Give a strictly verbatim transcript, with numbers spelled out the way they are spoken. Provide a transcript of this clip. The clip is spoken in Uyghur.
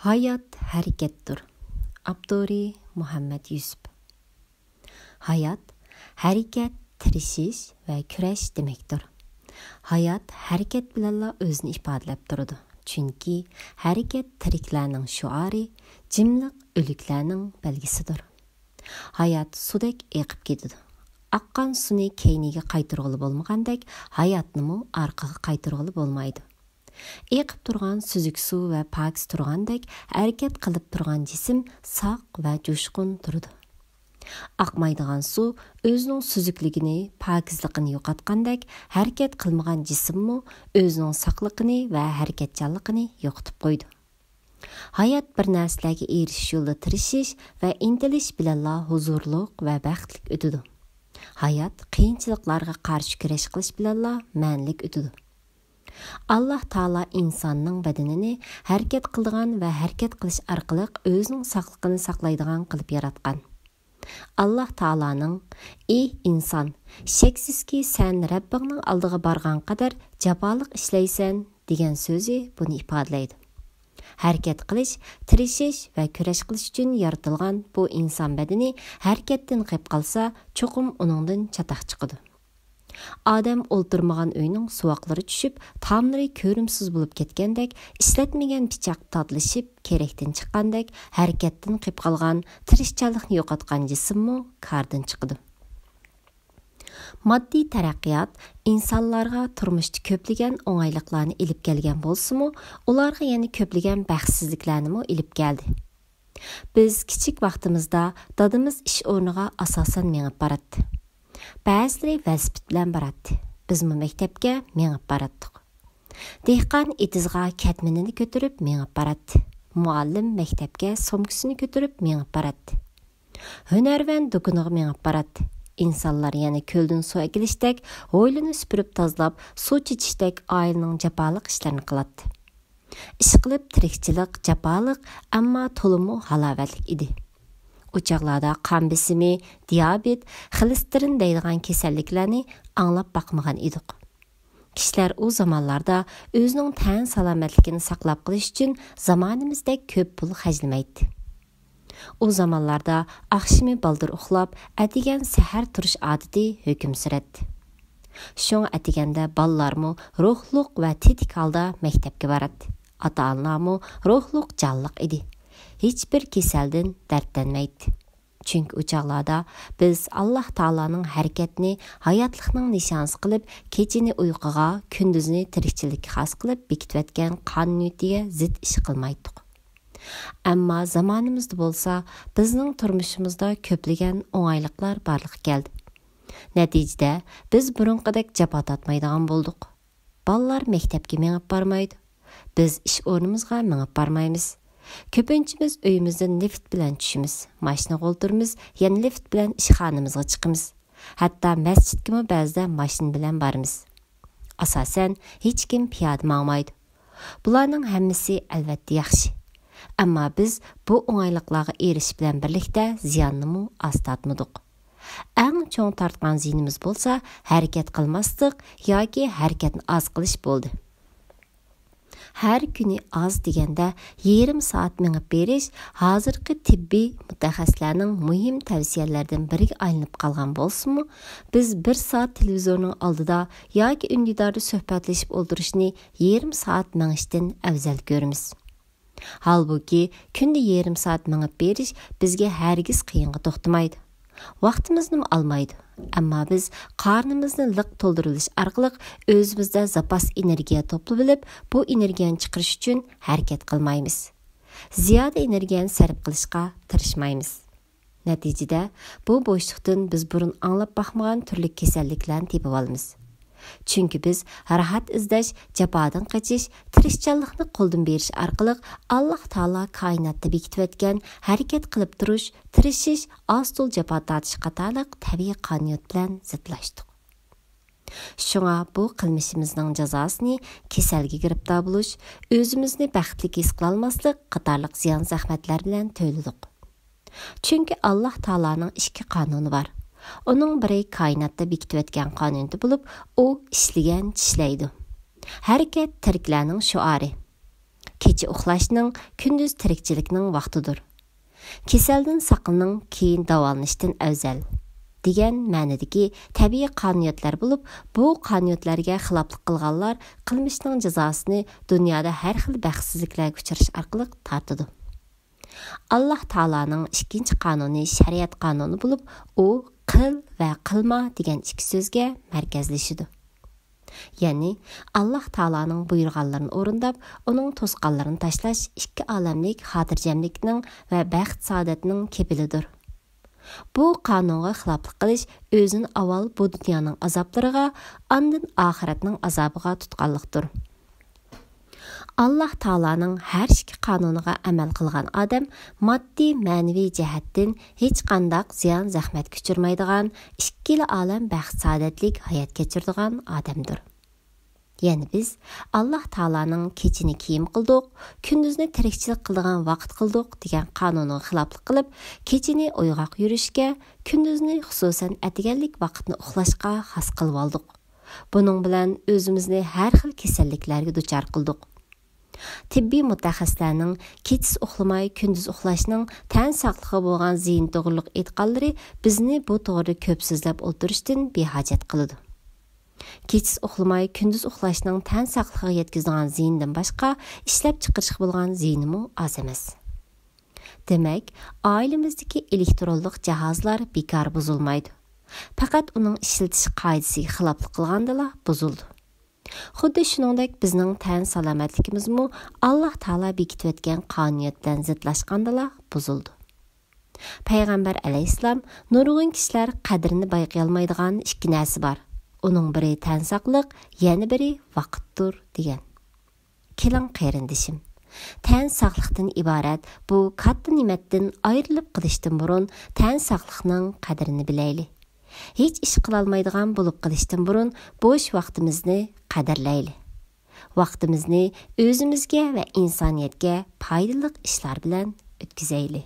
ھايات ھەرىكەتتۇر. ئاپتورى مۇھەممەد يۈسۈپ. ھايات، ھەرىكەت، تىرىشىش ۋە كۈرەش دېمەكتۇر. ھايات ھەرىكەت بىلەنلا ئۆزىنى ئىپادىلەپ تۇرىدۇ. چۈنكى ھەرىكەت تىرىكلەرنىڭ شوئارى، جىملىق ئۆلۈكلەرنىڭ بەلگىسىدۇر. ھايات سۇدەك ئېقىپ كېتىدۇ. ئاققان سۇنى كەينىگە قايتۇرغىلى بولمىغاندەك، ھاياتنىمۇ ئارقىغا قايتۇرغىلى بولمايدۇ. ئېقىپ تۇرغان سۈزۈك سۇ ۋە پاكىز تۇرغاندەك، ھەرىكەت قىلىپ تۇرغان جىسىم ساق ۋە جۇشقۇن تۇرىدۇ. ئاقمايدىغان سۇ ئۆزىنىڭ سۈزۈكلۈكىنى، پاكىزلىقىنى يوقاتقاندەك، ھەرىكەت قىلمىغان جىسىممۇ ئۆزىنىڭ ساقلىقىنى ۋە ھەرىكەتچانلىقىنى يوقىتىپ قويىدۇ. ھايات بىر نەرسىلەرگە ئېرىشىش يولىدا تىرىشىش ۋە ئىنتىلىش بىلەنلا ھۇزۇرلۇق ۋە بەختلىك ئۆتىدۇ. ھايات قىيىنچىلىقلارغا قارشى كۈرەش قىلىش بىلەنلا مەنىلىك ئۆتىدۇ. ئاللاھ تائالا ئىنساننىڭ بەدىنىنى ھەرىكەت قىلىدىغان ۋە ھەرىكەت قىلىش ئارقىلىق ئۆزىنىڭ ساقلىقىنى ساقلايدىغان قىلىپ ياراتقان. ئاللاھ تائالانىڭ، ئى ئىنسان، شەكسىزكى، سەن رەببىڭنىڭ ئالدىغا بارغان قەدەر جاپالىق ئىشلەيسەن، دېگەن سۆزى بۇنى ئىپادىلەيدۇ. ھەرىكەت قىلىش، تىرىشىش ۋە كۈرەش قىلىش ئۈچۈن يارىتىلغان بۇ ئىنسان بەدىنى ھەرىكەتتىن قېلىپ قالسا، چوقۇم ئۇنىڭدىن چاتاق چىقىدۇ. ئادەم ئولتۇرمىغان ئۆينىڭ سۇۋاقلىرى چۈشۈپ، تاملىرى كۆرۈمسىز بولۇپ كەتكەندەك، ئىشلەتمىگەن پىچاق تاتلىشىپ، كېرەكتىن چىققاندەك، ھەرىكەتتىن قېلىپ قالغان، تىرىشچانلىقنى يوقاتقان جىسىممۇ كاردىن چىقىدۇ. ماددىي تەرەققىيات ئىنسانلارغا تۇرمۇشتا كۆپلىگەن ئوڭايلىقلارنى ئېلىپ كەلگەن بولسىمۇ، ئۇلارغا يەنە كۆپلىگەن بەختسىزلىكلەرنىمۇ ئېلىپ كەلدى. بىز كىچىك ۋاقتىمىزدا دادىمىز ئىش ئورنىغا ئاساسەن مېڭىپ باراتتى. بەزىلىرى ۋېلىسىپىت بىلەن باراتتى. بىزمۇ مەكتەپكە مېڭىپ باراتتۇق. دېھقان ئېتىزغا كەتمىنىنى كۆتۈرۈپ مېڭىپ باراتتى. مۇئەللىم مەكتەپكە سومكىسىنى كۆتۈرۈپ مېڭىپ باراتتى. ھۈنەرۋەن دۇكىنىغا مېڭىپ باراتتى. ئىنسانلار يەنە كۆلدىن سۇ ئەكېلىشتەك ھويلىنى سۈپۈرۈپ تازىلاپ، سۇ چېچىشتەك ئائىلىنىڭ جاپالىق ئىشلىرىنى قىلاتتى. ئىشقىلىپ، تىرىكچىلىك جاپالىق، ئەمما تولىمۇ ھالاۋەتلىك ئىدى. ئۇ چاغلاردا قان بېسىمى، دىيابېت، خولېستېرىن دەيدىغان كېسەللىكلەرنى ئاڭلاپ باقمىغان ئىدۇق. كىشىلەر ئۇ زامانلاردا ئۆزىنىڭ تەن سالامەتلىكىنى ساقلاپ قېلىش ئۈچۈن زامانىمىزدەك كۆپ پۇل خەجلىمەيتتى. ئۇ زامانلاردا ئاخشىمى بالدۇر ئۇخلاپ، ئەتىگەن سەھەر تۇرۇش ئادىتى ھۆكۈم سۈرەتتى. شۇڭا ئەتىگەندە بالىلارمۇ روھلۇق ۋە تېتىك ھالدا مەكتەپكە باراتتى. ئاتا-ئانىلارمۇ روھلۇق، جانلىق ئىدى. ھېچبىر كېسەلدىن دەردلەنمەيتتى. چۈنكى ئۇ چاغلاردا بىز ئاللاھ تائالانىڭ ھەرىكەتنى ھاياتلىقنىڭ نىشانىسى قىلىپ، كېچىنى ئۇيقۇغا، كۈندۈزنى تىرىكچىلىككە خاس قىلىپ بېكىتىۋەتكەن قانۇنىيىتىگە زىت ئىش قىلمايتتۇق. ئەمما زامانىمىزدا بولسا بىزنىڭ تۇرمۇشىمىزدا كۆپلىگەن ئوڭايلىقلار بارلىققا كەلدى. نەتىجىدە بىز بۇرۇنقىدەك جاپا تارتمايدىغان بولدۇق. بالىلار مەكتەپكە مېڭىپ بارمايدۇ. بىز ئىش ئورنىمىزغا مېڭىپ بارمايمىز. كۆپىنچىمىز ئۆيىمىزدىن لىفت بىلەن چۈشىمىز، ماشىنىغا ئولتۇرىمىز، يەنە لىفت بىلەن ئىشخانىمىزغا چىقىمىز. ھەتتا مەسچىتكىمۇ بەزىدە ماشىنا بىلەن بارىمىز. ئاساسەن، ھېچكىم پىيادە ماڭمايدۇ. بۇلارنىڭ ھەممىسى ئەلۋەتتە ياخشى. ئەمما بىز بۇ ئوڭايلىقلارغا ئېرىشىش بىلەن بىرلىكتە زىياننىمۇ ئاز تارتمىدۇق. ئەڭ چوڭ تارتقان زىيىنىمىز بولسا ھەرىكەت قىلماسلىق ياكى ھەرىكەتنى ئاز قىلىش بولدى. ھەر كۈنى ئاز دېگەندە يېرىم سائەت مېڭىپ بېرىش ھازىرقى تېببىي مۇتەخەسسىسلەرنىڭ مۇھىم تەۋسىيەلىرىدىن بىرىگە ئايلىنىپ قالغان بولسىمۇ، بىز بىر سائەت تېلېۋىزورنىڭ ئالدىدا ياكى ئۈندىداردا سۆھبەتلىشىپ ئولتۇرۇشنى يېرىم سائەت مېڭىشتىن ئەۋزەل كۆرىمىز. ھالبۇكى، كۈندە يېرىم سائەت مېڭىپ بېرىش بىزگە ھەرگىز قىيىنغا توختىمايدۇ. ۋاقتىمىزنىمۇ ئالمايدۇ. ئەمما بىز قارنىمىزنى لىق تولدۇرۇۋېلىش ئارقىلىق ئۆزىمىزدە زاپاس ئېنېرگىيە توپلىۋېلىپ، بۇ ئېنېرگىيەنى چىقىرىش ئۈچۈن ھەرىكەت قىلمايمىز. زىيادە ئېنېرگىيەنى سەرپ قىلىشقا تىرىشمايمىز. نەتىجىدە، بۇ بوشلۇقتىن بىز بۇرۇن ئاڭلاپ باقمىغان تۈرلۈك كېسەللىكلەرنى تېپىۋالىمىز. چۈنكى بىز راھەت ئىزدەش، جاپادىن قېچىش، تىرىشچانلىقنى قولدىن بېرىش ئارقىلىق ئاللاھ تائالا كائىناتتا بېكىتىۋەتكەن ھەرىكەت قىلىپ تۇرۇش، تىرىشىش، ئاز-تولا جاپا تارتىش قاتارلىق تەبىئىي قانۇنىيەت بىلەن زىتلاشتۇق. شۇڭا بۇ قىلمىشىمىزنىڭ جازاسىنى كېسەلگە گىرىپتار بولۇش، ئۆزىمىزنى بەختلىك ھېس قىلالماسلىق قاتارلىق زىيان-زەخمەتلەر بىلەن تۆلىدۇق. چۈنكى ئاللاھ تائالانىڭ ئىككى قانۇنى بار. ئۇنىڭ بىرى كائىناتتا بېكىتىۋەتكەن قانۇنىيىتى بولۇپ، ئۇ ئىشلىگەن چىشلەيدۇ. ھەرىكەت تىرىكلەرنىڭ شوئارى. كېچە ئۇخلاشنىڭ، كۈندۈز تىرىكچىلىكنىڭ ۋاقتىدۇر. كېسەلدىن ساقلىنىڭ، كېيىن داۋالىنىشتىن ئەۋزەل، دېگەن مەنىدىكى تەبىئىي قانۇنىيەتلەر بولۇپ، بۇ قانۇنىيەتلەرگە خىلاپلىق قىلغانلار قىلمىشنىڭ جازاسىنى دۇنيادا ھەر خىل بەختسىزلىكلەرگە ئۇچرىشى ئارقىلىق تارتىدۇ. ئاللاھ تائالانىڭ ئىككىنچى قانۇنى شەرىئەت قانۇنى بولۇپ، ئۇ قىل ۋە قىلما دېگەن ئىككى سۆزگە مەركەزلىشىدۇ. يەنى، ئاللاھ تائالانىڭ بۇيرۇغانلىرىنى ئورۇنداپ، ئۇنىڭ توسقانلىرىنى تاشلاش ئىككى ئالەملىك خاتىرجەملىكنىڭ ۋە بەخت-سائادەتنىڭ كېپىلىدۇر. بۇ قانۇنغا خىلاپلىق قىلىش ئۆزىنى ئاۋۋال بۇ دۇنيانىڭ ئازابلىرىغا، ئاندىن ئاخىرەتنىڭ ئازابىغا تۇتقانلىقتۇر. ئاللاھ تائالانىڭ ھەر ئىككى قانۇنىغا ئەمەل قىلغان ئادەم ماددىي، مەنىۋى جەھەتتىن ھېچقانداق زىيان-زەخمەتكە ئۇچرىمايدىغان، ئىككىلا ئالەم بەخت-سائادەتلىك ھايات كەچۈرىدىغان ئادەمدۇر. يەنى بىز ئاللاھ تائالانىڭ كېچىنى كىيىم قىلدۇق، كۈندۈزنى تىرىكچىلىك قىلىدىغان ۋاقىت قىلدۇق دېگەن قانۇنغا خىلاپلىق قىلىپ، كېچىنى ئويغاق يۈرۈشكە، كۈندۈزنى، خۇسۇسەن، ئەتىگەنلىك ۋاقىتنى ئۇخلاشقا خاس قىلىۋالدۇق. بۇنىڭ بىلەن ئۆزىمىزنى ھەر خىل كېسەللىكلەرگە دۇچار قىلدۇق. تېببىي مۇتەخەسسىسلەرنىڭ كېچىسى ئۇخلىماي، كۈندۈز ئۇخلاشنىڭ تەن ساقلىقىغا بولغان زىيىنى توغرىلىق ئېيتقانلىرى بىزنى بۇ توغرىدا كۆپ سۆزلەپ ئولتۇرۇشتىن بىھاجەت قىلىدۇ. كېچىسى ئۇخلىماي، كۈندۈز ئۇخلاشنىڭ تەن ساقلىقىغا يەتكۈزىدىغان زىيىنىدىن باشقا، ئىشلەپچىقىرىشقا بولغان زىيىنىمۇ ئاز ئەمەس. دېمەك، ئائىلىمىزدىكى ئېلېكترونلۇق جاھازلار بىكار بۇزۇلمايدۇ. پەقەت ئۇنىڭ ئىشلىتىش قائىدىسىگە خىلاپلىق قىلغاندىلا بۇزۇلىدۇ. خۇددى شۇنىڭدەك بىزنىڭ تەن سالامەتلىكىمىزمۇ ئاللاھ تائالا بېكىتىۋەتكەن قانۇنىيەت بىلەن زىتلاشقاندىلا بۇزۇلىدۇ. پەيغەمبەر ئەلەيھىسسالام، نۇرغۇن كىشىلەر قەدرىنى بايقىيالمايدىغان ئىككى نەرسە بار. ئۇنىڭ بىرى تەن ساقلىق، يەنە بىرى ۋاقىتتۇر، دېگەن. كېلىڭ، قېرىندىشىم، تەن ساقلىقتىن ئىبارەت بۇ كاتتا نېمەتتىن ئايرىلىپ قېلىشتىن بۇرۇن تەن ساقلىقنىڭ قەدرىنى بىلەيلى. ھېچ ئىش قىلالمايدىغان بولۇپ قېلىشتىن بۇرۇن بوش ۋاقتىمىزنى قەدىرلەيلى. ۋاقتىمىزنى ئۆزىمىزگە ۋە ئىنسانىيەتكە پايدىلىق ئىشلار بىلەن ئۆتكۈزەيلى.